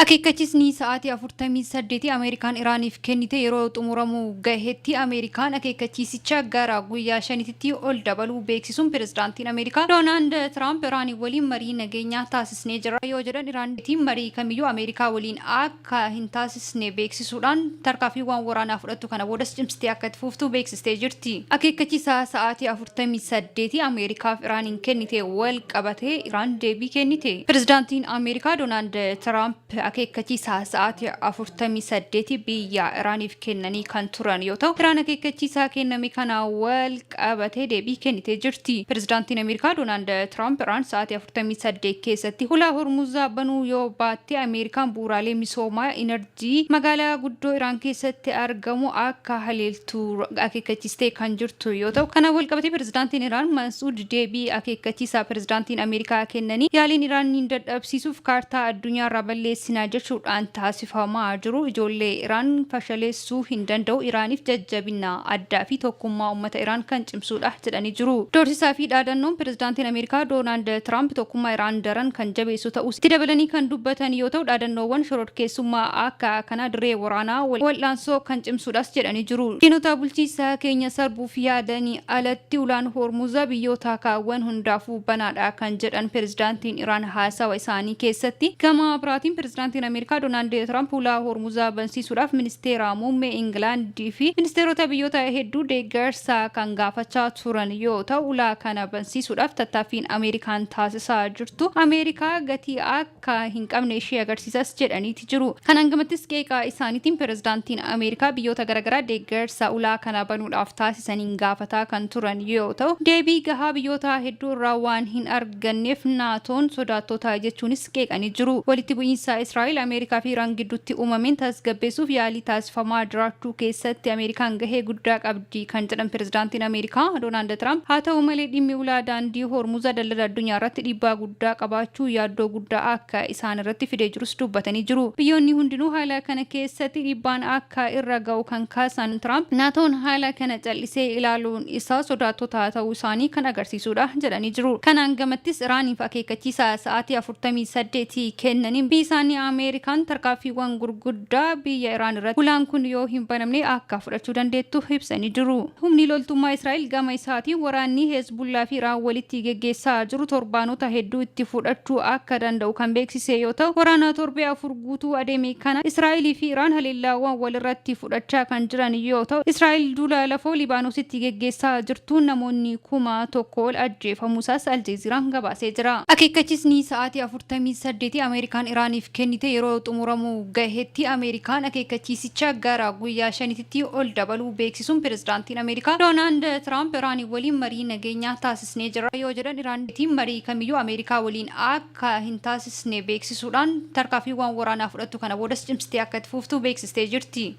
Akeekkachiisni sa'aatii 48 Ameerikaan Iraaniif kennite yeroo xumuramuu gahetti Ameerikaan akeekkachiisicha gara guyyaa shanititti ol dabaluu beeksisuun pirezidaantiin Ameerikaa Doonaald Tiraamp Iraanii waliin marii nageenyaa taasisnee jirra yoo jedhan Iraan marii kamiyyuu Ameerikaa waliin akka hin taasisne beeksisuudhaan tarkaanfiiwwan waraanaa fudhattu kana boodas cimsitee akka itti fuftu beeksistee jirti. Akeekkachiisa sa'aatii 48 Ameerikaaf Iraaniin kennite wal qabatee Iraan deebii kennite. Pirezidaantiin Ameerikaa Doonaald Tiraamp akeekkachiisa sa'aatii 48 biyya Iraaniif kennanii kan turan yoo ta'u, Iraan akeekkachiisa kenname kana wal qabatee deebii kennitee jirti. Pirezidaantiin Ameerikaa Doonaald Tiraamp Iraan sa'aatii 48 keessatti hulaa Hormuzaa banuu yoo baatte Ameerikaan bu'uuraalee misoomaa inerjii magaalaa guddoo Iraan keessatti argamu akka haleeltu akeekkachiistee kan jirtu yoo ta'u, kanaan walqabatee pirezidaantiin Iraan Mansuud deebii akeekkachiisa pirezidaantiin Ameerikaa kennanii yaaliin Iraaniin dadhabsiisuuf kaartaa addunyaarraa balleessinaa jechuudhaan taasifamaa jiru ijoollee Iraan fashaleessuu hin danda'u, Iraaniif jajjabina addaa fi tokkummaa uummata Iraan kan cimsuudha jedhanii jiru. Doorsisaa fi dhaadannoon pirezidaantiin Ameerikaa Doonaald Tiraamp tokkummaa Iraan daran kan jabeessu ta'uus itti dabalanii kan dubbatan yoo ta'u, dhaadannoowwan shororkeessummaa akka kanaa dirree waraanaa wal'aansoo kan cimsuudhas jedhanii jiru. Diinota bulchiinsa keenya sarbuuf yaadanii alatti ulaan Hormuza biyyoota kaawwan hundaafuu banaadha kan jedhan pirezidaantiin Iraan haasawa isaanii keessatti, gama biraatiin pirezidaantiin Ameerikaa Doonaald Tiraamp ulaa Hormuzaa bansiisuudhaaf ministeera muummee Ingilaandii fi ministeerota biyyoota hedduu deeggarsa kan gaafachaa turan yoo ta'u, ulaa kana bansiisuudhaaf tattaaffiin Ameerikaan taasisaa jirtu Ameerikaa gatii akka hin qabne ishee agarsiisas jedhaniiti jiru. Kanaan gamattis qeeqa isaaniitiin pirezidaantiin Ameerikaa biyyoota garaagaraa deeggarsa ulaa kana banuudhaaf taasisaniin gaafataa kan turan yoo ta'u, deebii gahaa biyyoota hedduu irraa waan hin arganneef NATOn sodaattota jechuunis qeeqanii jiru. Walitti bu'iinsa Israa'el, Ameerikaa fi Iraan gidduutti uumameen tasgabbeessuuf yaalii taasifamaa jiraachuu keessatti Ameerikaan gahee guddaa qabdi kan jedhan pirezidaantiin Ameerikaa Doonaald Tiraamp, haa ta'u malee dhimmi ulaa daandii Hormuza daldala addunyaa irratti dhiibbaa guddaa qabaachuu yaaddoo guddaa akka isaan irratti fidee jirus dubbatanii jiru. Biyyoonni hundinuu haala kana keessatti dhiibbaan akka irra ga'u kan kaasan Tiraamp, NATOn haala kana callisee ilaaluun isaa sodaattota ta'uu isaanii kan agarsiisuudha jedhanii jiru. Kanaan gamattis Iraaniif akeekkachiisa sa'aatii 48 kennaniin biyyi isaanii Ameerikaan tarkaanfiiwwan gurguddaa biyya Iraan irratti ulaan kun yoo hin banamne akka fudhachuu dandeettu ibsanii jiru. Humni loltummaa Israa'el gama isaatiin waraanni Hezbullaa fi Iraan walitti geggeessaa jiru torbaanota hedduu itti fudhachuu akka danda'u kan beeksise yoo ta'u, waraana torbee 4 guutuu adeeme kana Israa'elii fi Iraan haleellaawwan walirratti fudhachaa kan jiran yoo ta'u, Israa'el duula lafoo Libaanositti geggeessaa jirtuun namoonni 1000 ol ajjeefamuusaas Aljeeziiraan gabaasee jira. Akeekkachiisni sa'aatii 48 Ameerikaan Iraaniif kennite yeroo xumuramuu gahetti Ameerikaan akeekkachiisicha gara guyyaa shanititti ol dabaluu beeksisuun pirezidaantiin Ameerikaa Doonaald Tiraamp Iraanii waliin marii nageenyaa taasisnee jirra yoo jedhan Iraan marii kamiyyuu Ameerikaa waliin akka hin taasisne beeksisuudhaan tarkaanfiiwwan waraanaa fudhattu kana boodas cimsitee akka itti fuftu beeksistee jirti.